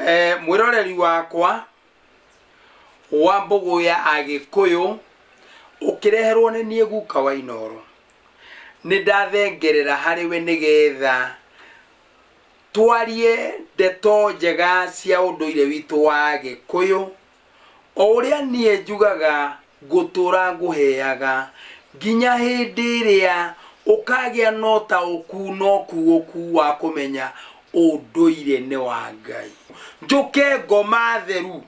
Mwĩroreri wakwa wa mbũgũ ya Agĩkũyũ ũkĩreherwo nĩ niĩ guka wa Inooro, nĩ ndathengerera harĩ we nĩgetha twarie ndeto njega cia ũndũire witũ wa Agĩkũyũ. O ũrĩa niĩ njugaga ngũtũũra ngũheaga, nginya hĩndĩ ĩrĩa ũkagĩa na ũtaũku na ũkuũku wa kũmenya ũndũire nĩ wa Ngai. Njũke ngoma theru.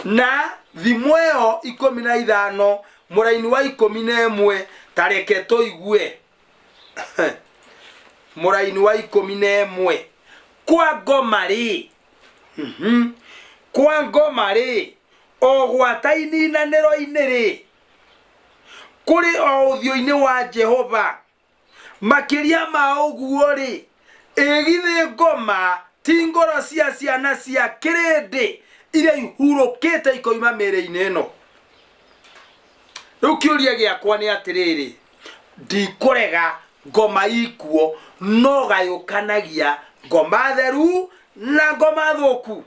Na thimo ĩyo 15 mũraini wa 11, ta reke tũigue. Mũraini wa 11. Kwa ngoma rĩ, Kwa ngoma-rĩ, o gwata ininanĩro-inĩ-rĩ, kũrĩ o ũthiũ-inĩ wa Jehova. Makĩria ma ũguo-rĩ, ĩ githĩ ngoma ti ngoro cia ciana cia kĩrĩndĩ iria ihurũkĩte ikoima mĩĩrĩ-inĩ ĩno? Rĩu kĩũria gĩakwa nĩ atĩrĩrĩ, ndikũrega ngoma ikuo, no gayũkanagia ngoma theru na ngoma thũku.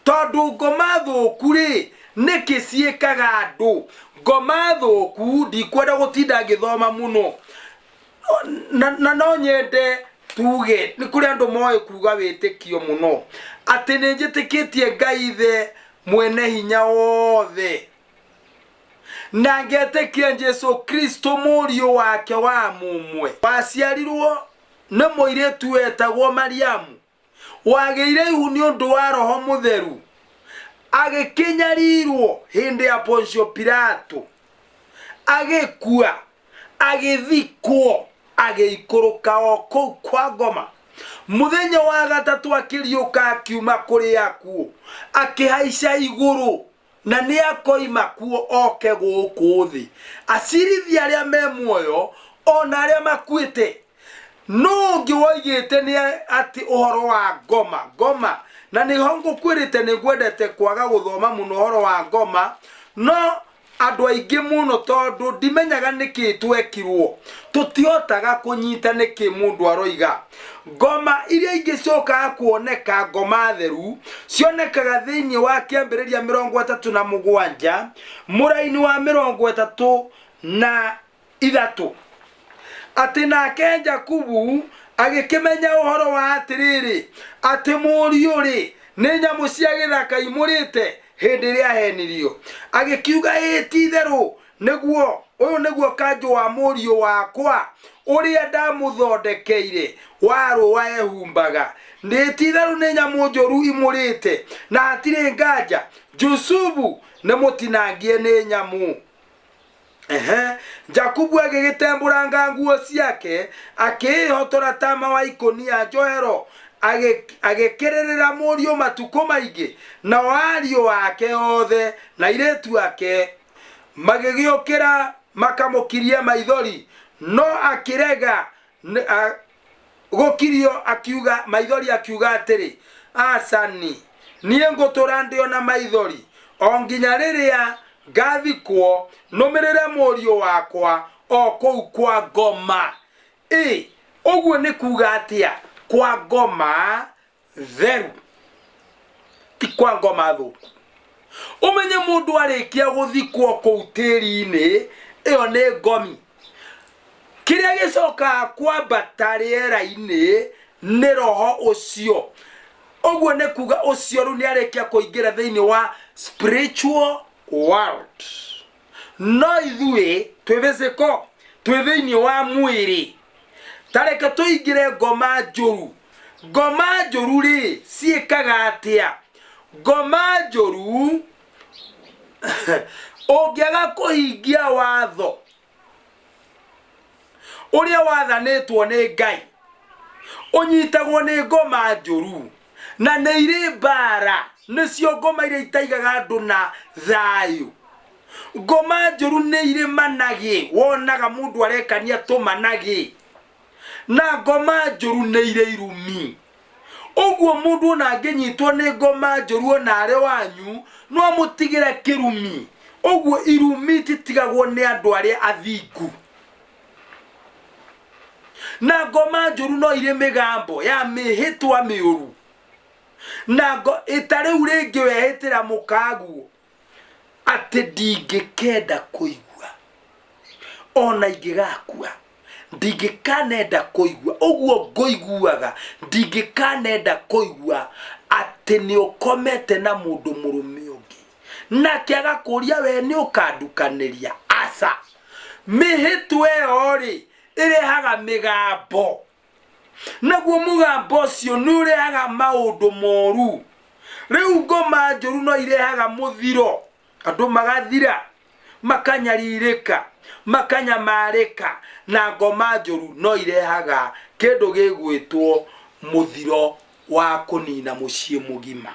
Tondũ ngoma thũku rĩ, nĩkĩ ciĩkaga andũ? Ngoma thũku, ndikwenda gũtinda ngĩthoma mũno, na no nyende tuge nĩ kũrĩ andũ moĩ kuga wĩtĩkio mũno, atĩ nĩ njĩtĩkĩtie Ngai Ithe mwene hinya wothe, na ngetĩkia Jesu Kristo mũriũ wake wa mũmwe, waciarirwo nĩ mũirĩtu wetagwo Mariamu, wagĩire ihu nĩ ũndũ wa Roho Mũtheru, agĩkĩnyarirwo hĩndĩ ya Pontio Pilato, agĩkua, agĩthikwo, agĩikũrũka o kũu kwa ngoma. Mũthenya wa gatatũ akĩriũka akiuma kũrĩ akuũ, akĩhaica igũrũ, na nĩ akoima kuo oke gũkũ thĩ acirithie arĩa me muoyo o na arĩa makuĩte. Nũ ũngĩ woigĩte nĩ atĩ ũhoro wa ngoma ngoma? Na nĩho ngũkwĩrĩte nĩ ngwendete kwaga gũthoma mũno ũhoro wa ngoma, no andũ aingĩ mũno tondũ ndimenyaga nĩkĩ twekirwo, tũtihotaga kũnyita nĩkĩ mũndũ aroiga. Ngoma iria ingĩ ciokaga kuoneka ngoma theru cionekaga thĩinĩ wa Kĩambĩrĩria 37 mũraini wa 33, atĩ nake Jakubu agĩkĩmenya ũhoro wa atĩrĩrĩ, atĩ mũriũ-rĩ, nĩ nyamũ cia gĩthaka imũrĩte hĩndĩ ĩrĩa ahenirio. Agĩkiuga, ĩĩ ti-itherũ nĩguo, ũyũ nĩguo kanjũ wa mũriũ wakwa, ũrĩa ndamũthondekeire wa rũũa ehumbaga. Ĩĩ ti-itherũ nĩ nyamũ njũru imũrĩte, na hatirĩ nganja Jusufu nĩ mũtinangie nĩ nyamũ. Ehe. Jakubu agĩgĩtembũranga nguo ciake, akĩĩhotora tama wa ikũnia njohero, agĩkĩrĩrĩra mũriũ matukũ maingĩ. Nao ariũ ake othe na airĩtu ake magĩgĩũkĩra makamũkirie maithori, no akĩrega gũkirio akiuga maithori akiuga atĩrĩ, Aca-ni, niĩ ngũtũũra ndĩ o na maithori o nginya rĩrĩa ngathikwo, nũmĩrĩre mũriũ wakwa o kũu kwa ngoma. Ĩ, ũguo nĩ kuuga atĩa? Kwa ngoma theru, ti kwa ngoma thũku. Ũmenye mũndũ arĩkia gũthikwo kũu tĩri-inĩ, ĩyo nĩ ngomi. Kĩrĩa gĩcokaga kwambata rĩera-inĩ nĩ roho ũcio. Ũguo nĩ kuga ũcio rĩu nĩ arĩkia kũingĩra thĩinĩ wa spiritual world. No ithuĩ twĩ physical, twĩ thĩinĩ wa mwĩrĩ. Ta reke tũingĩre ngoma njũru. Ngoma njũru rĩ, ciĩkaga atĩa? Ngoma njũru, ũngĩaga kũhingia watho ũrĩa wathanĩtwo nĩ Ngai, ũnyitagwo nĩ ngoma njũru, na nĩ irĩ mbara. Nĩcio ngoma iria itaigaga andũ na thayũ. Ngoma njũru nĩ irĩ managĩ, wonaga mũndũ arekania tũmanagĩ. Na ngoma njũru nĩ irĩ irumi. Ũguo mũndũ ona angĩnyitwo nĩ ngoma njũru ona arĩ wanyu, no amũtigĩre kĩrumi. Ũguo irumi ititigagwo nĩ andũ arĩa athingu. Na ngoma njũru no irĩ mĩgambo ya mĩhĩtwa mĩũru. Na ngo ĩta rĩu rĩngĩ wehĩtĩra mũkaguo atĩ ndingĩkenda kũigua ona ingĩgakua ndingĩkanenda kũigua ũguo ngũiguaga ndingĩkanenda kũigua atĩ nĩ ũkomete na mũndũ mũrũme ũngĩ nake agakũria we nĩ ũkandukanĩria aca mĩhĩtwa ĩyo rĩ ĩrehaga mĩgambo naguo mũgambo ũcio nĩ ũrehaga maũndũ moru rĩu ngoma njũru no irehaga mũthiro andũ magathira makanyarirĩka makanyamarĩka na ngoma njũru no irehaga kĩndũ gĩgwĩtwo mũthiro wa kũnina mũciĩ mũgima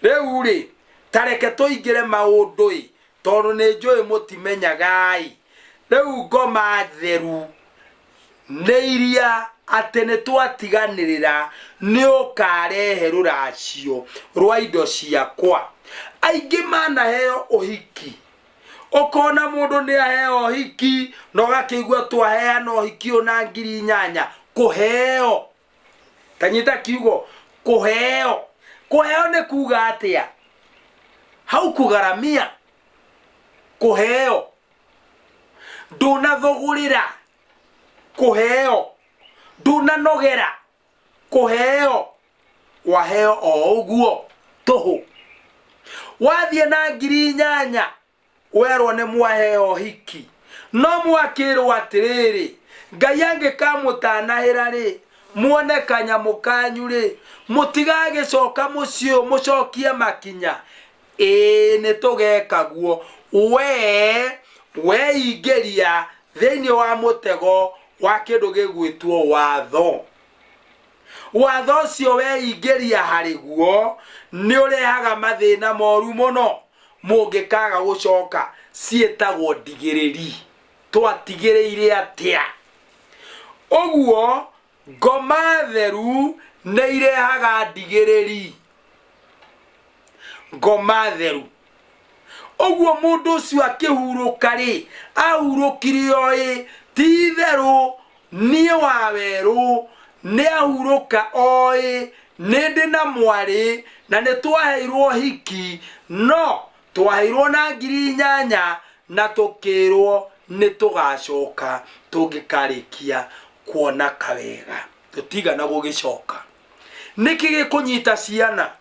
rĩu rĩ tareke tũingĩre maũndũ-ĩ tondũ nĩ njũĩ mũtimenyaga-ĩ rĩu ngoma theru nĩ iria atĩ nĩ twatiganĩrĩra nĩ ũkarehe rũracio rwa indo ciakwa aingĩ manaheo ũhiki ũkona mũndũ nĩ aheo ũhiki na ũgakĩigua twaheana ũhiki ũyũ na 8,000 kũheo tanyita kiugo kũheo kũheo nĩ kuga atĩa hau kũgaramia kũheo ndũnathũgũrĩra kũheo ndũnanogera kũheo waheo o ũguo tũhũ wathiĩ na 8,000 werwo nĩ mwaheo hiki no mwakĩrwo atĩrĩrĩ ngai angĩkamũtanahĩra rĩ muone kanyamũ kanyu rĩ mũtigagĩcoka mũciĩ ũyũ mũcokie makinya ĩĩ nĩ tũgeka guo we weingĩria thĩinĩ wa mũtego wa kĩndũ gĩgwĩtwo watho watho ũcio weingĩria harĩ guo nĩ ũrehaga mathĩna moru mũno mũngĩkaga gũcoka ciĩtagwo ndigĩrĩri twatigĩrĩire atĩa ũguo ngoma theru nĩ irehaga ndigĩrĩri ngoma theru ũguo mũndũ ũcio akĩhurũka rĩ ahurũkire oĩ ti itherũ niĩ wa werũ nĩ ahurũka oĩ nĩ ndĩ na mwarĩ na nĩ twaheirwo hiki no twaheirwo na 8,000 na tũkĩrwo nĩ tũgacoka tũngĩkarĩkia kuona kawega tũtigana gũgĩcoka nĩkĩ gĩkũnyita ciana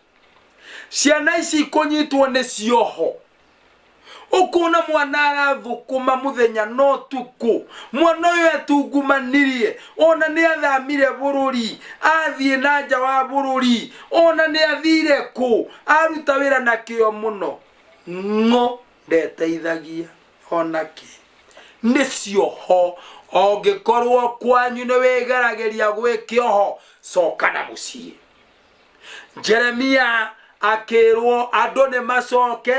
ciana ici ikũnyitwo nĩ cioho ũkona mwana arathũkũma mũthenya no tukũ mwana ũyũ etungumanirie ona nĩ athamire bũrũri athiĩ na nja wa bũrũri ona nĩ athire kũ aruta wĩra na kĩo mũno ng'o ndeteithagia ona kĩ nĩ cioho ũngĩkorwo kwanyu nĩ wĩgeragĩria gwĩ kĩoho coka na mũciĩ jeremia akĩrwo andũ nĩ macoke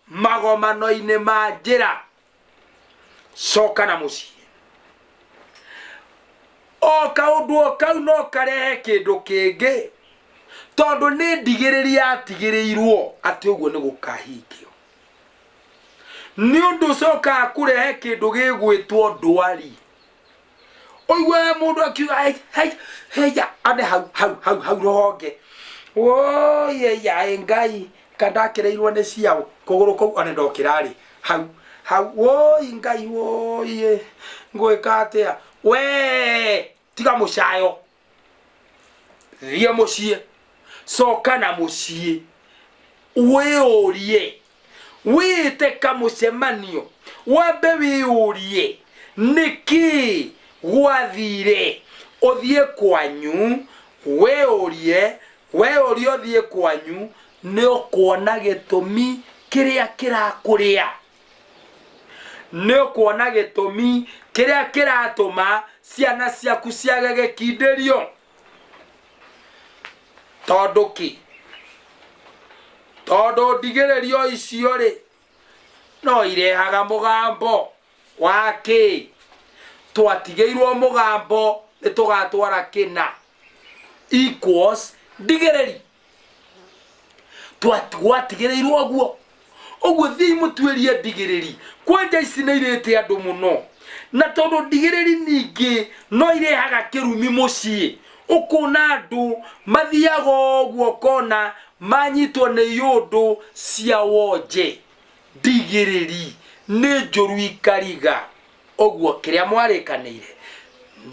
magomano-inĩ ma njĩra coka na mũciĩ o kaũndũ o kau no karehe kĩndũ kĩngĩ tondũ nĩ ndigĩrĩri yatigĩrĩirwo atĩ ũguo nĩ gũkahingio nĩ ũndũ ũcokaga kũrehe kĩndũ gĩgwĩtwo ndwari ũiguaga mũndũ akiuga "Hei, hei, heya ane hau hau hau hau rũhonge woi eya ĩ ngai kandakĩrĩirwo nĩ ciao kũgũrũ kũu one ndokĩrarĩ hau hau woi ngai woi ĩ, ngwĩka atĩa we tiga mũcayo thiĩ mũciĩ coka na mũciĩ wĩyũrie wĩĩte kamũcemanio wambe wĩyũrie nĩkĩ gwathire ũthiĩ kwanyu wĩyũrie weyũrie ũthiĩ kwanyu nĩ ũkuona gĩtũmi kĩrĩa kĩrakũrĩa nĩ ũkuona gĩtũmi kĩrĩa kĩratũma ciana ciaku ciage gĩkindĩrio tondũ kĩ tondũ ndigĩrĩrio icio rĩ no irehaga mũgambo wa kĩ twatigĩirwo mũgambo nĩ tũgatwara kĩna equals ndigĩrĩri gwatigĩrĩirwo ũguo ũguo thiĩi mũtuĩrie ndigĩrĩri kwanja ici nĩ irĩte andũ mũno na tondũ ndigĩrĩri ningĩ no irehaga kĩrumi mũciĩ Ũkona andũ mathiaga ũguo ũkona manyitwo nĩ iũndũ cia wonje. Ndigĩrĩri nĩ njũru ikariga. Ũguo kĩrĩa mwarĩkanĩire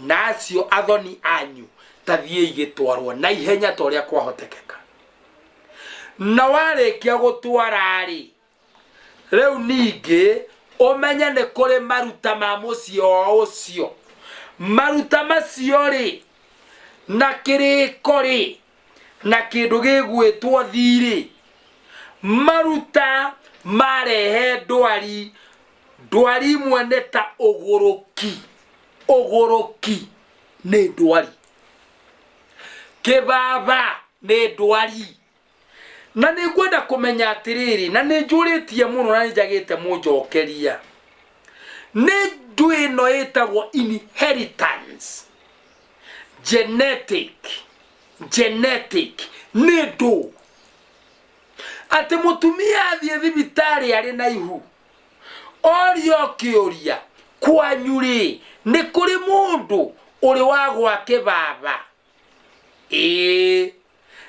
na acio athoni anyu ta thiĩi gĩtwarwo na ihenya ta ũrĩa kwahotekeka. Na warĩkia gũtwara-rĩ, Rĩu ningĩ ũmenye nĩ kũrĩ maruta ma mũciĩ o ũcio. Maruta macio-rĩ, na kĩrĩko-rĩ, na kĩndũ gĩgwĩtwo thiirĩ, maruta marehe ndwari, ndwari imwe nĩ ta ũgũrũki, ũgũrũki nĩ ndwari, kĩbaba nĩ ndwari. Na nĩ ngwenda kũmenya atĩrĩrĩ, na nĩ njũrĩtie mũno na nĩ njagĩte mũnjokeria, nĩ ndũ ĩno ĩtagwo inheritance genetic, genetic nĩ ndũ atĩ mũtumia athiĩ thibitarĩ arĩ na ihu orio kĩũria kwanyu rĩ nĩ kũrĩ mũndũ ũrĩ wagwa kĩbaba ĩĩ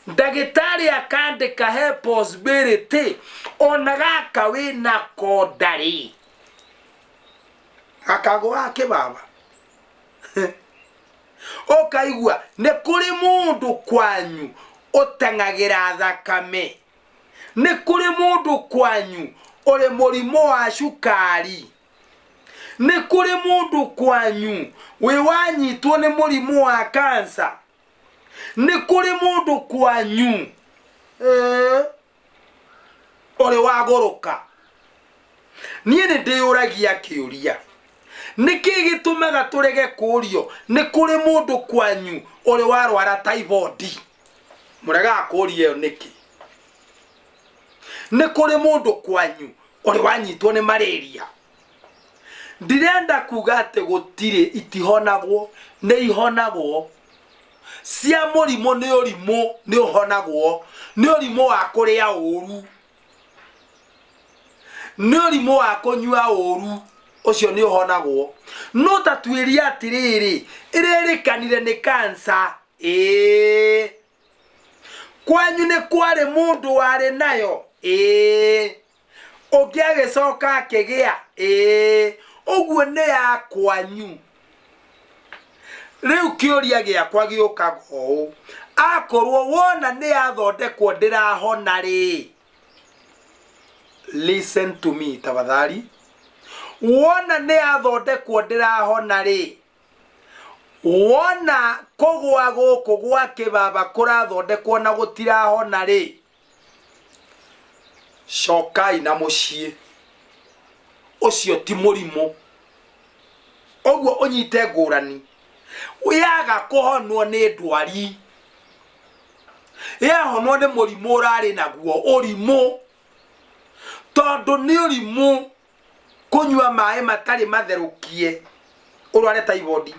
Ndagĩtarĩ akandĩka he possibility ona gaka wĩnako ndarĩ. Gakagũa kĩbaba. Ũkaigua nĩ kũrĩ mũndũ kwanyu ũteng'agĩra thakame. Nĩ kũrĩ mũndũ kwanyu ũrĩ mũrimũ wa cukari. Nĩ kũrĩ mũndũ kwanyu wĩ wanyitwo nĩ mũrimũ wa cancer. Nĩ kũrĩ mũndũ kwanyu eh, ũrĩ wagũrũka. Niĩ nĩ ndĩyũragia kĩũria, nĩ kĩĩ gĩtũmaga tũrege kũũrio nĩ kũrĩ mũndũ kwanyu ũrĩ warwara typhoid? Mũregaga kũũria ĩyo nĩkĩ? Nĩ kũrĩ mũndũ kwanyu ũrĩ wanyitwo nĩ malaria? Ndirenda kuga atĩ gũtirĩ itihonagwo, nĩ ihonagwo. Cia mũrimũ nĩ ũrimũ nĩ ũhonagwo, nĩ ũrimũ wa kũrĩa ũru, nĩ ũrimũ wa kũnyua ũru, ũcio nĩ ũhonagwo. No ta tuĩria atĩrĩrĩ, ĩrerĩkanire nĩ cancer, ĩĩ. Kwanyu nĩ kwarĩ mũndũ warĩ nayo, ĩĩ. Ũngĩ agĩcoka akĩgĩa, ĩĩ. Ũguo nĩ ya kwanyu. Rĩu kĩũria gĩakwa gĩũkaga ũũ, akorwo wona nĩ yathondekwo ndĩrahona rĩ, listen to me tafadhali, wona nĩ yathondekwo ndĩrahona rĩ, wona kũgwa gũkũ gwa kĩbaba kũrathondekwo na gũtirahona rĩ, Cokai na mũciĩ. Ũcio ti mũrimũ. Ũguo ũnyite ngũrani. Yaga kũhonwo nĩ ndwari. Yahonwo nĩ mũrimũ ũrarĩ naguo, ũrimũ. Tondũ nĩ ũrimũ kũnyua maĩ matarĩ matherũkie ũrware typhoid.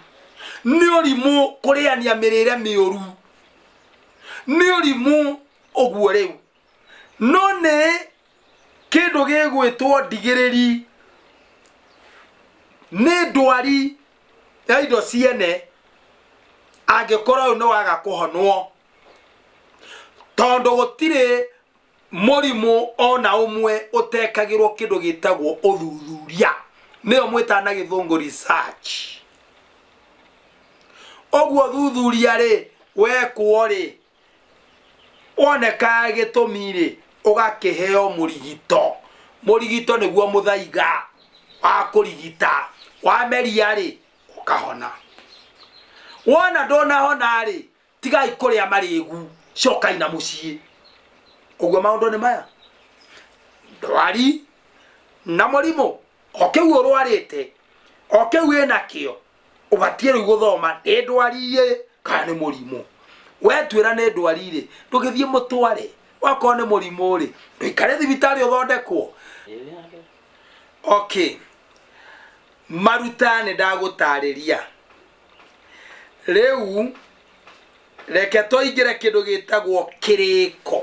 Nĩ ũrimũ kũrĩania mĩrĩre mĩũru. Nĩ ũrimũ ũguo rĩu. No nĩ kĩndũ gĩgwĩtwo ndigĩrĩri nĩ ndwari ya indo ciene angĩkorwo ũyũ nĩ waga kũhonwo tondũ gũtirĩ mũrimũ ona ũmwe ũtekagĩrwo kĩndũ gĩtagwo ũthuthuria nĩyo mwĩtaga na gĩthũngũ research ũguo thuthuria rĩ wekwo rĩ Woneka gĩtũmi-rĩ, ũgakĩheo mũrigito. Mũrigito nĩguo mũthaiga wa kũrigita. Wameria-rĩ, ũkahona. Wona ndũnahona-rĩ, tigai kũrĩa marĩgu, cokai na mũciĩ. Ũguo maũndũ nĩ maya. Ndwari na mũrimũ, o kĩu ũrwarĩte, o kĩu wĩnakĩo, ũbatiĩ rĩu gũthoma nĩ ndwari ĩ kana nĩ mũrimũ wetuĩra nĩ ndwari rĩ ndũgĩthiĩ mũtware wakorwo nĩ mũrimũ rĩ ndũikare thibitarĩ ũthondekwo okay maruta nĩ ndagũtarĩria rĩu reke tũingĩre kĩndũ gĩtagwo kĩrĩko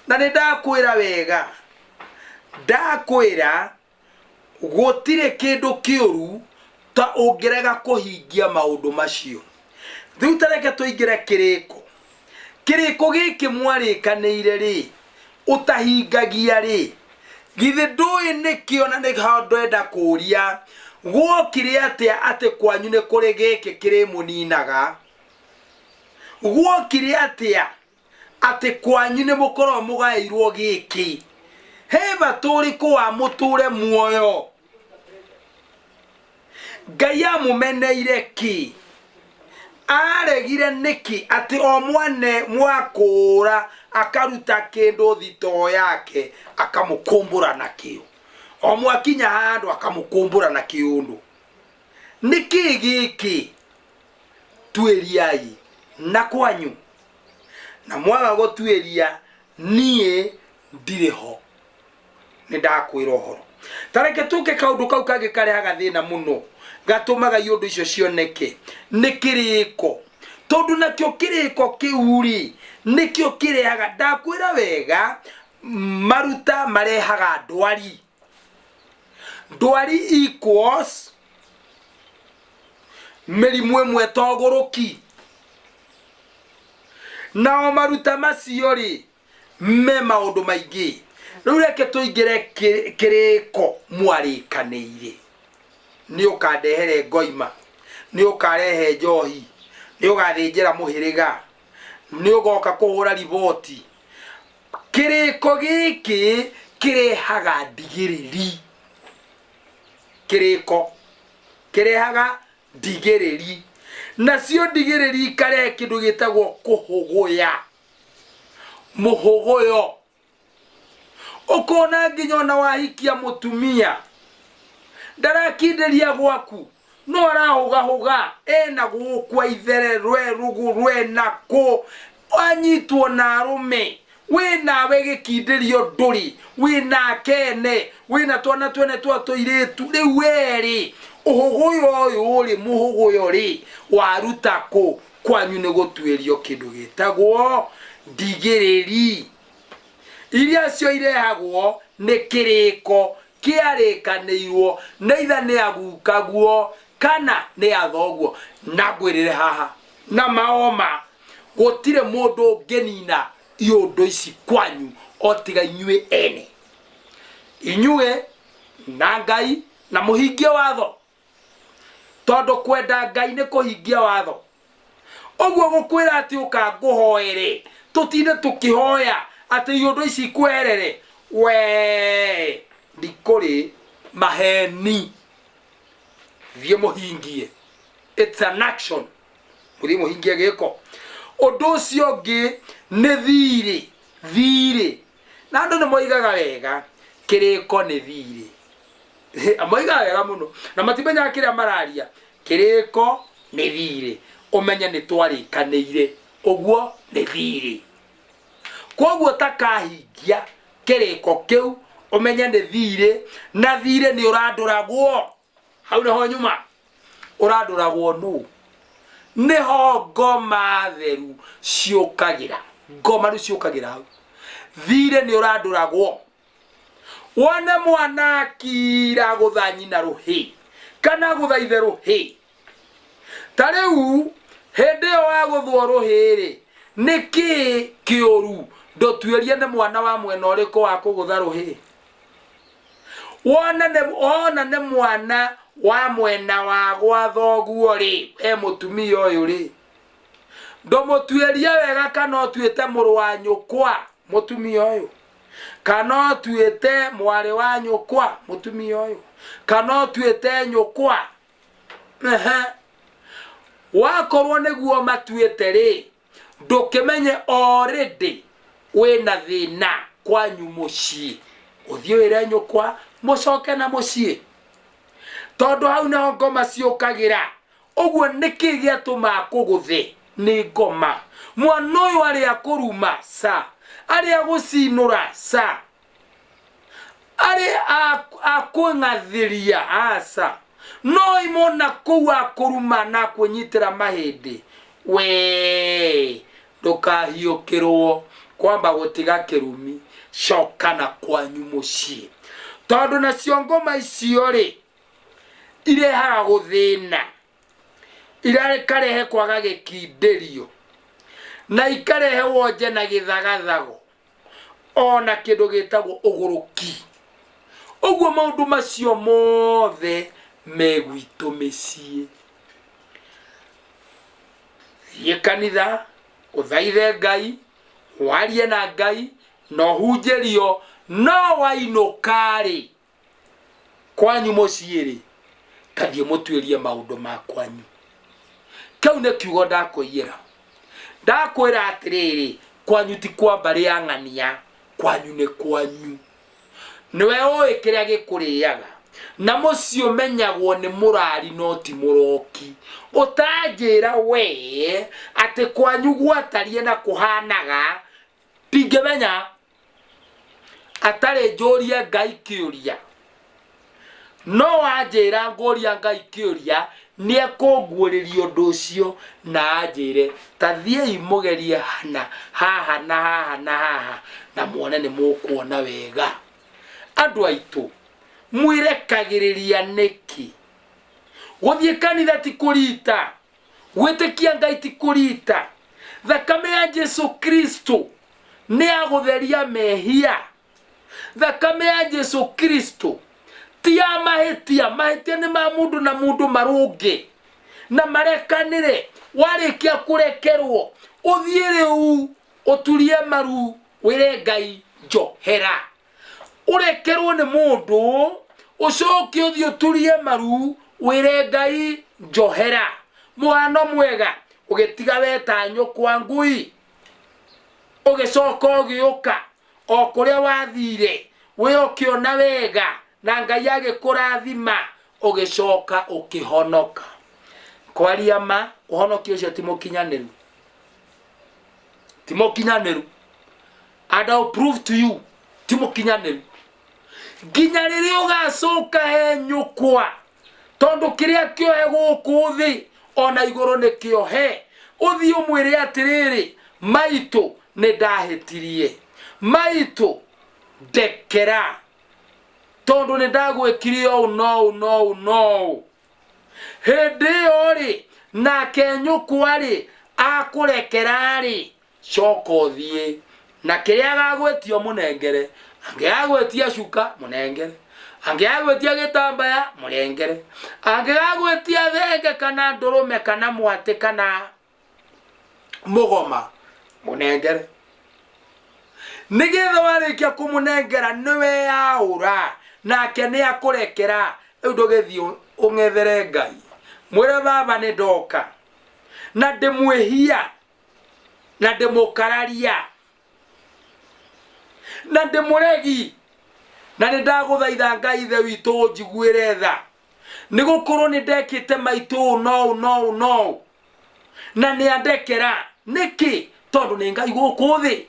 na nĩ ndakwĩra wega ndakwĩra Gũtirĩ kĩndũ kĩũru ta ũngĩrega kũhingia maũndũ macio. Rĩu ta reke tũingĩre kĩrĩko. Kĩrĩko gĩkĩ mwarĩkanĩire rĩ, ũtahingagia rĩ, githĩ ndũĩ nĩkĩo na nĩho ndenda kũũria, gwokire atĩa atĩ kwanyu nĩ kũrĩ gĩkĩ kĩrĩmũninaga? Gwokire atĩa atĩ kwanyu nĩ mũkoragwo mũgaĩirwo gĩkĩ? He bata ũrĩkũ wa mũtũre muoyo? Ngai amũmeneire kĩ? Aregire nĩkĩ atĩ o mwane mwakũũra akaruta kĩndũ thitoo yake akamũkũmbũra nakĩo? O mwakinya handũ akamũkũmbũra na kĩũndũ. Nĩkĩ gĩkĩ? Tuĩriai na kwanyu. Na mwaga gũtuĩria niĩ ndirĩ ho. Nĩ ndakwĩra ũhoro. Ta reke tũke kaũndũ kau kangĩ karehaga thĩna mũno gatũmaga iũndũ icio cioneke nĩ kĩrĩko. Tondũ nakĩo kĩrĩko kĩu rĩ nĩkĩo kĩrehaga, ndakwĩra wega, maruta marehaga ndwari. Ndwari equals mĩrimũ ĩmwe ta ũgũrũki. Nao maruta macio rĩ me maũndũ maingĩ. Rĩu reke tũingĩre kĩrĩko mwarĩkanĩire. Nĩ ũkandehere ngoima, nĩ ũkarehe njohi, nĩ ũgathĩnjĩra mũhĩrĩga, nĩ ũgoka kũhũra riboti. Kĩrĩko gĩkĩ kĩrehaga ndigĩrĩri. Kĩrĩko kĩrehaga ndigĩrĩri. Nacio ndigĩrĩri ikarehe kĩndũ gĩtagwo kũhũgũya. Mũhũgũyo. Ũkona nginya ona wahikia mũtumia ndarakindĩria gwaku no arahũgahũga ena gũkwa ithere rwe rũgũ rwe na kũ anyitwo na arũme wĩ nawe gĩkindĩrio ndũrĩ wĩ nake ene wĩ na twana twene twa tũirĩtu rĩu werĩ ũhũgũyo ũyũ rĩ mũhũgũyo rĩ waruta kũ kwanyu nĩ gũtuĩrio kĩndũ gĩtagwo ndigĩrĩri. Iria cio irehagwo nĩ kĩrĩko kĩarĩkanĩirwo nĩ itha nĩ agukaguo kana nĩ athoguo. Na ngwĩrĩre haha na maoma gũtirĩ mũndũ ũngĩnina iũndũ ici kwanyu o tiga inyuĩ ene. Inyuĩ na Ngai na mũhingie watho. Tondũ kwenda Ngai nĩ kũhingia watho. Ũguo gũkwĩra atĩ ũka ngũhoere, tũtinde tũkĩhoya atĩ iũndũ ici ikweherere, wee ndikũrĩ maheni. Thiĩ mũhingie. It's an action. Mũthiĩ mũhingie gĩko. Ũndũ ũcio ũngĩ nĩ thirĩ. Thirĩ. Na andũ nĩ moigaga wega, kĩrĩko nĩ thirĩ. Moigaga wega mũno na matimenyaga kĩrĩa mararia. Kĩrĩko nĩ thirĩ. Ũmenye nĩ twarĩkanĩire ũguo nĩ thirĩ. Kwoguo ũtakahingia kĩrĩko kĩu ũmenye nĩ thirĩ, na thirĩ nĩ ũrandũragwo. Hau nĩho nyuma ũrandũragwo nũ? Nĩho ngoma theru ciũkagĩra. Ngoma rĩu ciũkagĩra hau. Thirĩ nĩ ũrandũragwo. Wone mwana akira gũtha nyina rũhĩ kana gũtha ithe rũhĩ. Ta rĩu hĩndĩ ĩyo wagũthwo rũhĩ-rĩ, nĩ kĩĩ kĩũru? Ndũtuĩrie nĩ mwana wa mwena ũrĩkũ wa kũgũtha rũhĩ. Wona nĩ, wona nĩ mwana wa mwena wa gwa thoguo-rĩ, we mũtumia ũyũ-rĩ, ndũmũtuĩrie wega kana ũtuĩte mũrũ wa nyũkwa mũtumia ũyũ, kana ũtuĩte mwarĩ wa nyũkwa mũtumia ũyũ, kana ũtuĩte nyũkwa. Ehe. Wakorwo nĩguo matuĩte-rĩ, ndũkĩmenye already wĩna thĩna kwanyu mũciĩ, ũthiĩ wĩre nyũkwa mũcoke na mũciĩ, tondũ hau nĩho ngoma ciũkagĩra. Ũguo nĩkĩ gĩatũma akũgũthe? Nĩ ngoma. Mwana ũyũ arĩ akũruma ca, arĩ agũcinũra ca, arĩ akwĩng'athĩria aca, no imwo na kũu akũruma na akwĩnyitĩra mahĩndĩ, wee ndũkahiũkĩrwo kwamba gũtiga kĩrumi, coka na kwanyu mũciĩ. Tondũ nacio ngoma icio rĩ, irehaga gũthĩna. Ikarehe kwaga gĩkindĩrio na ikarehe wonje na gĩthagathago ona kĩndũ gĩtagwo ũgũrũki. Ũguo maũndũ macio mothe me gwitũ mĩciĩ. Thiĩ kanitha, ũthaithe Ngai, warie na Ngai, na ũhunjĩrio, no wainũka-rĩ, kwanyu mũciĩ-rĩ, tathiĩ mũtuĩrie maũndũ ma kwanyu. Kĩu nĩ kiugo ndakwĩira. Ndakwĩra atĩrĩrĩ, kwanyu ti kwa mbarĩ ya ng'ania, kwanyu nĩ kwanyu. Nĩwe ũĩ kĩrĩa gĩkũrĩaga. Na mũciĩ ũmenyagwo nĩ mũrari no ti mũroki. Ũtanjĩra wee atĩ kwanyu gwatariĩ na kũhanaga, ndingĩmenya. Atarĩ njũrie Ngai kĩũria. No wanjĩra ngũria Ngai kĩũria, nĩ ekũnguũrĩria ũndũ ũcio na anjĩre, ta thiĩi mũgerie hana haha na haha na haha na muone nĩ mũkuona wega. Andũ aitũ, mwĩrekagĩrĩria nĩkĩ? Gũthiĩ kanitha ti kũrita, gwĩtĩkia Ngai ti kũrita. Thakame ya Jesu Kristo nĩ ya gũtheria mehia. Thakame ya Jesu Kristo ti ya mahĩtia. Mahĩtia nĩ ma mũndũ na mũndũ marũnge na marekanĩre. Warĩkia kũrekerwo, ũthiĩ rĩu ũturie maru wĩre Ngai njohera. Ũrekerwo nĩ mũndũ, ũcoke ũthiĩ ũturie maru wĩre Ngai njohera. Mũhano mwega, ũgĩtiga weta nyũkwa ngui, ũgĩcoka ũgĩũka o kũrĩa wathire, we ũkĩona wega na Ngai agĩkũrathima, ũgĩcoka ũkĩhonoka. Kwaria ma, ũhonokio ũcio ti mũkinyanĩru, ti mũkinyanĩru. And I'll prove to you ti mũkinyanĩru nginya rĩrĩa ũgacoka he nyũkwa, tondũ kĩrĩa kĩohe gũkũ thĩ ona igũrũ nĩ kĩohe. Ũthiĩ ũmwĩre atĩrĩrĩ, maitũ nĩ ndahĩtirie, maitũ ndekera, tondũ nĩ ndagwĩkire ũũ na ũũ na ũũ na ũũ. Hĩndĩ ĩyo rĩ, nake nyũkwa rĩ, akũrekera rĩ, coka ũthiĩ na kĩrĩa agagwĩtia ũmũnengere. Angĩgagwĩtia cuka, mũnengere. Angĩgagwĩtia gĩtambaya, mũnengere. Angĩgagwĩtia thenge kana ndũrũme kana mwatĩ kana mũgoma, mũnengere. Nĩgetha warĩkia kũmũnengera nĩweyaũra, nake nĩakũrekera. Rĩu ndũgĩthiĩ ũng'ethere Ngai, mwĩre baba nĩ ndoka na ndĩmwĩhia na ndĩmũkararia na ndĩmũregi, na nĩ ndagũthaitha Ngai Ithe witũ ũnjiguĩre tha, nĩ gũkorwo nĩ ndekĩte maitũ ũũ na ũũ na ũũ na ũũ, na nĩ andekera. Nĩkĩ? Tondũ nĩ Ngai gũkũ thĩ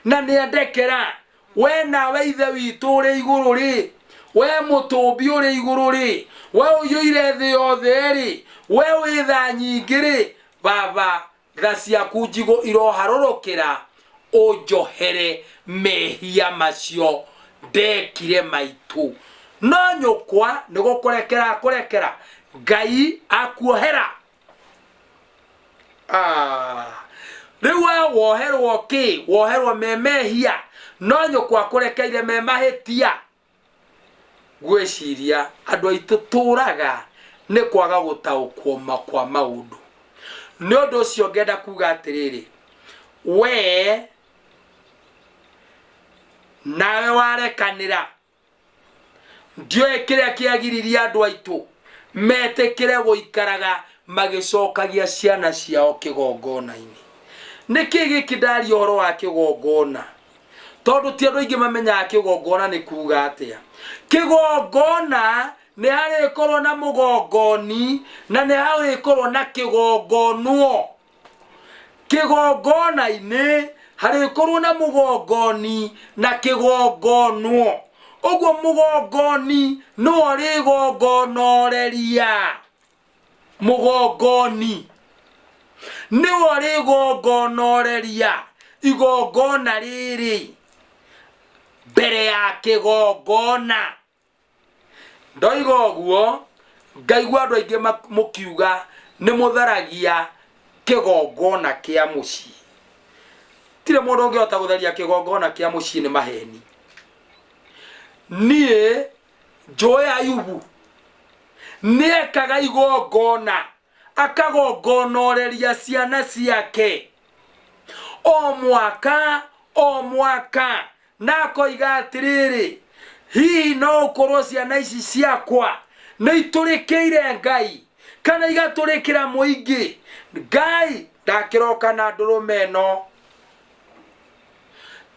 na nĩ andekera. We nawe Ithe witũ ũrĩ igũrũ rĩ, we mũtũmbi ũrĩ igũrũ rĩ, we ũiyũire thĩ yothe rĩ, we wĩ tha nyingĩ rĩ, Baba, tha ciaku njigũ iroharũrũkĩra, ũnjohere mehia macio ndekire maitũ. No nyũkwa nĩ gũkũrekera akũrekera, Ngai akuohera. Ah, rĩu we woherwo kĩ? Woherwo me mehia, no nyũkwa akũrekeire me mahĩtia. Ngwĩciria andũ aitũ tũraga nĩ kwaga gũtaũkwo kwa maũndũ. Nĩ ũndũ ũcio ngenda kuga atĩrĩrĩ, we nawe warekanĩra, ndiũĩ kĩrĩa kĩagiririe andũ aitũ metĩkĩre gũikaraga magĩcokagia ciana ciao kĩgongona-inĩ. Nĩkĩ gĩkĩ ndaria ũhoro wa kĩgongona? Tondũ ti andũ aingĩ mamenyaga kĩgongona nĩ kuga atĩa. Kĩgongona nĩ harĩkorwo na mũgongoni na nĩ harĩkorwo na kĩgongonwo. Kĩgongona-inĩ harĩkorwo na mũgongoni na kĩgongonwo. Ũguo mũgongoni nĩwe ũrĩgongonoreria. Mũgongoni nĩwe ũrĩgongonoreria igongona rĩrĩ mbere ya kĩgongona. Ndoiga ũguo ngaigua andũ aingĩ mũkiuga Nĩ mũtharagia kĩgongona kĩa mũciĩ. Tirĩ mũndũ ũngĩhota gũtharia kĩgongona kĩa mũciĩ nĩ maheni. Niĩ njũĩ Ayubu nĩekaga igongona akagongonoreria ciana ciake o mwaka o mwaka na akoiga atĩrĩrĩ hihi no ũkorwo ciana ici ciakwa nĩ itũrĩkĩire ngai kana igatũrĩkĩra mũingĩ ngai ndakĩroka na ndũrũme ĩno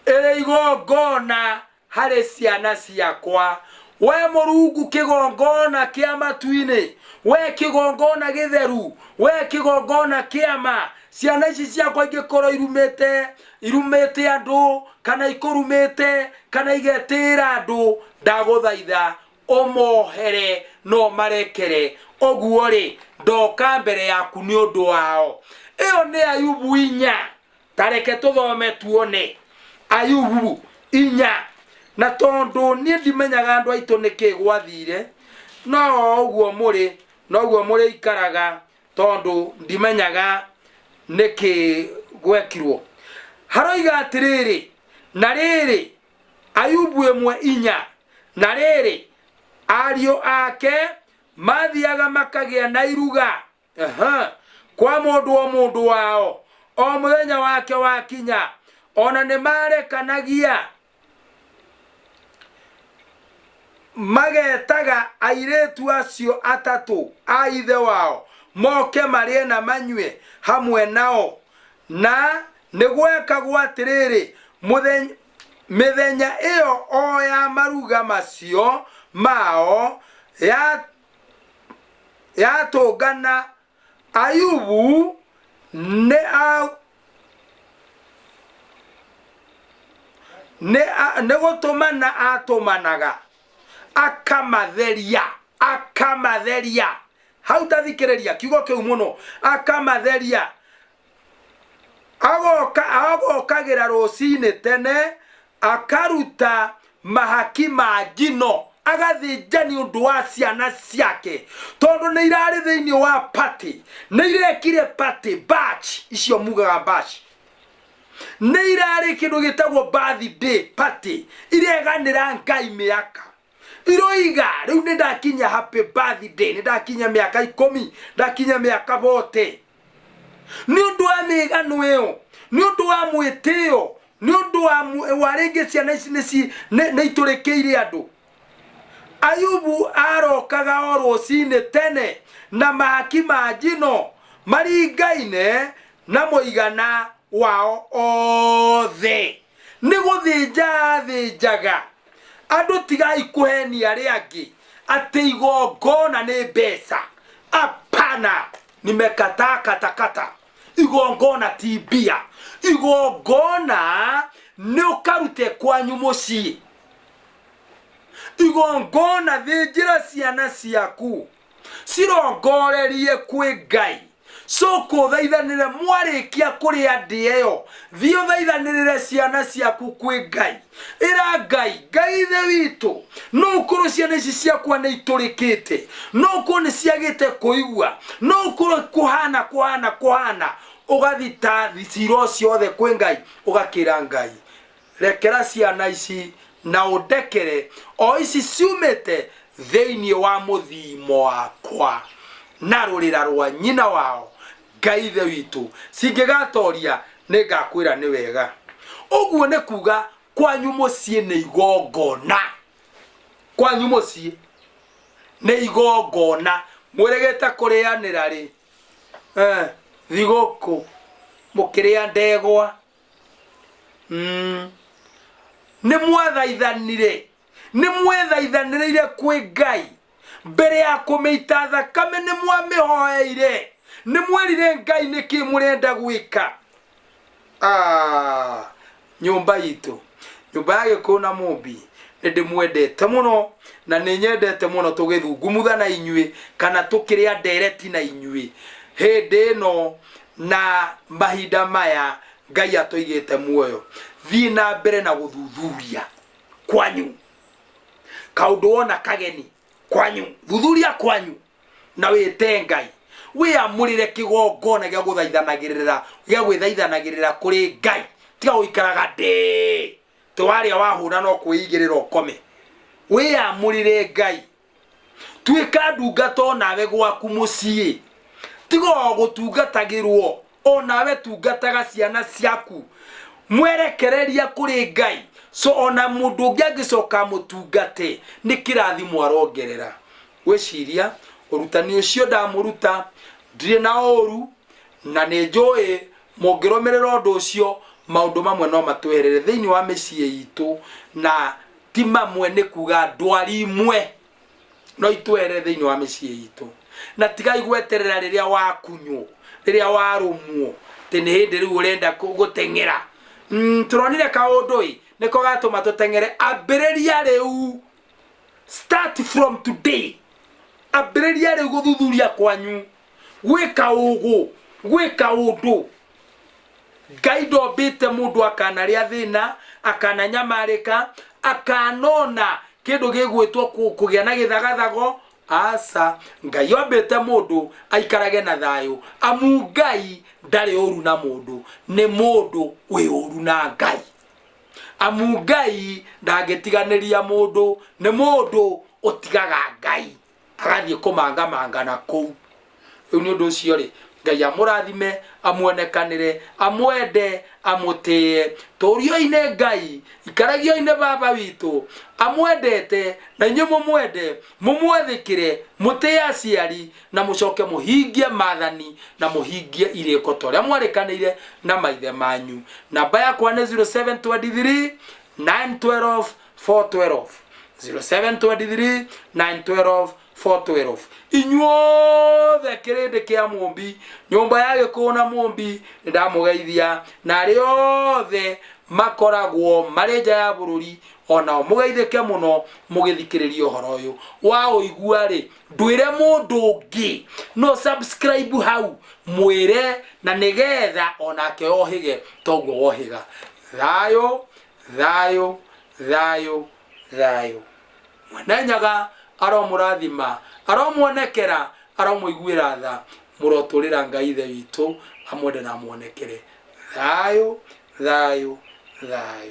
ĩrĩ igongona harĩ ciana ciakwa. We Mũrungu kĩgongona kĩa matu-inĩ, we kĩgongona gĩtheru, we kĩgongona kĩa ma, ciana ici ciakwa ingĩkorwo irumĩte irumĩte andũ kana ikũrumĩte kana igetĩĩra andũ, ndagũthaitha ũmohere na ũmarekere. Ũguo-rĩ, ndoka mbere yaku nĩ ũndũ wao. Ĩyo nĩ Ayubu inya. Ta reke tũthome tuone Ayubu inya. Na tondũ niĩ ndimenyaga andũ aitũ nĩkĩ gwathire, no o ũguo mũrĩ, noguo mũrĩikaraga, tondũ ndimenyaga nĩkĩ gwekirwo. Haroiga atĩrĩrĩ, na rĩrĩ, Ayubu ĩmwe inya, na rĩrĩ, ariũ ake mathiaga makagĩa na iruga Aha. Kwa mũndũ o mũndũ wao o mũthenya wake wakinya ona nĩ marekanagia magetaga airĩtu acio atatũ a ithe wao moke marĩe na manyue hamwe nao na nĩ gwekagwo atĩrĩrĩ mũthenya mĩthenya ĩyo o ya maruga macio mao ya yatũngana Ayubu nĩ a nĩ a- nĩ gũtũmana atũmanaga akamatheria akamatheria hau tathikĩrĩria kiugo kĩu mũno akamatheria Agoka agokagĩra rũcinĩ tene akaruta mahaki ma njino agathĩnja nĩ ũndũ wa ciana ciake tondũ nĩ irarĩ thĩinĩ wa party nĩ irekire party batch icio mugaga batch nĩ irarĩ kĩndũ gĩtagwo birthday party ireganĩra ngai mĩaka iroiga rĩu nĩ ndakinya happy birthday nĩ ndakinya mĩaka ikũmi ndakinya mĩaka bote nĩ ũndũ wa mĩgano ĩyo nĩ ũndũ wa mwĩtĩo nĩ ũndũ wa mw- wa rĩngĩ ciana ici nĩ ci- nĩ nĩ itũrĩkĩire andũ ayubu arokaga o rũcinĩ tene na mahaki ma njino maringaine na mũigana wao othe nĩ gũthĩnja athĩnjaga andũ tigai kũhenia arĩa angĩ atĩ igongona nĩ mbeca apana nimekataa katakata igongona ti mbia igongona nĩ ũkarute kwanyu mũciĩ igongona thĩnjĩra ciana ciaku cirongorerie kwĩ ngai coka ũthaithanĩre mwarĩkia kũrĩa ndĩa ĩyo thiĩ ũthaithanĩrĩre ciana ciaku kwĩ ngai ĩra ngai ngai ithe witũ no ũkorwo ciana ici ciakwa nĩ itũrĩkĩte no ũkorwo nĩ ciagĩte kũigua no ũkorwo kũhana kũhana kũhana ũgathita cira ũcio othe kwĩ ngai ũgakĩra ngai rekera ciana ici na ũndekere o ici ciumĩte thĩinĩ wa mũthimo wakwa na rũrĩra rwa nyina wao ngai ithe witũ cingĩgatoria nĩ ngakwĩra nĩ wega ũguo nĩ kuga kwanyu mũciĩ nĩ igongona kwanyu mũciĩ nĩ igongona mwĩrĩgĩte kũrĩanĩra rĩ eh, thigũkũ mũkĩrĩa ndegwa mm. nĩ mwathaithanire nĩ mwethaithanĩrĩire kwĩ ngai mbere ya kũmĩita thakame nĩ mwamĩhoeire nĩ mwerire ngai nĩkĩ mũrenda gwĩka Ah, nyũmba itũ nyũmba ya gĩkũyũ na mũmbi nĩ ndĩmwendete mũno na nĩ nyendete mũno tũgĩthungumutha na inyuĩ kana tũkĩrĩa ndereti na inyuĩ hĩndĩ ĩno na mahinda maya ngai atũigĩte muoyo thiĩ na mbere na gũthuthuria kwanyu kaũndũ wona kageni kwanyu thuthuria kwanyu na wĩte ngai Wĩamũrĩre kĩgongona gĩa gũthaithanagĩrĩra, gĩa gwĩthaithanagĩrĩra kũrĩ Ngai. Tiga gũikaraga ndĩ tĩ warĩa wahũna no kwĩigĩrĩra ũkome. Wĩamũrĩre Ngai. Tuĩka ndungata onawe gwaku mũciĩ. Tiga o gũtungatagĩrwo, onawe tungataga ciana ciaku. Mwerekereria kũrĩ Ngai. So ona mũndũ ũngĩ angĩcoka amũtungate, nĩ kĩrathimo arongerera. Ngwĩciria ũrutani ũcio ndamũruta ndirĩ na ũru, na nĩ njũĩ mũngĩrũmĩrĩra ũndũ ũcio, maũndũ mamwe no matweherere thĩinĩ wa mĩciĩ itũ, na ti mamwe nĩ kuga ndwari imwe no itweherere thĩinĩ wa mĩciĩ itũ. Na tigai gweterera rĩrĩa wakunywo, rĩrĩa warũmwo, atĩ nĩ hĩndĩ rĩu ũrenda gũteng'era. Tũronire kaũndũ ĩ, nĩko gatũma tũteng'ere. Ambĩrĩria rĩu, start from today. Ambĩrĩria rĩu gũthuthuria kwanyu, gwĩka ũgũ, gwĩka ũndũ. Ngai ndombĩte mũndũ akanarĩa thĩna, akananyamarĩka, akanona kĩndũ gĩgwĩtwo kũgĩa na gĩthagathago. Aca, Ngai ombĩte mũndũ aikarage na thayũ, amu Ngai ndarĩ ũru na mũndũ, nĩ mũndũ wĩ ũru na Ngai. Amu Ngai ndangĩtiganĩria mũndũ, nĩ mũndũ ũtigaga Ngai agathiĩ kũmangamanga na kũu. Rĩu nĩ ũndũ ũcio rĩ, Ngai amũrathime, amuonekanĩre, amwende, amũtĩe. Tũrioi nĩ Ngai, ikaragioi nĩ Baba witũ, amwendete, na inyuĩ mũmwende, mũmwathĩkĩre, mũtĩe aciari, na mũcoke mũhingie maathani na mũhingie irĩko ta ũrĩa mwarĩkanĩire na maithe manyu. Namba yakwa nĩ 0723 912 412, 0723 912 412. Inyuothe kĩrĩndĩ kĩa Mũmbi, nyũmba ya Gĩkũyũ na Mũmbi, nĩ ndamũgeithia, na arĩa othe makoragwo marĩ nja ya bũrũri onao mũgeithĩke mũno mũgĩthikĩrĩria ũhoro ũyũ. Wa ũigua rĩ, ndwĩre mũndũ ũngĩ, no subscribe hau mwĩre, na nĩgetha onake ohĩge toguo wohĩga. Thayũ, thayũ, thayũ, thayũ. Mwene Nyaga aromũrathima, aromuonekera, aromũiguĩra tha, mũrotũrĩra Ngai Ithe witũ amwende na amuonekere. Thayũ, thayũ, thayũ.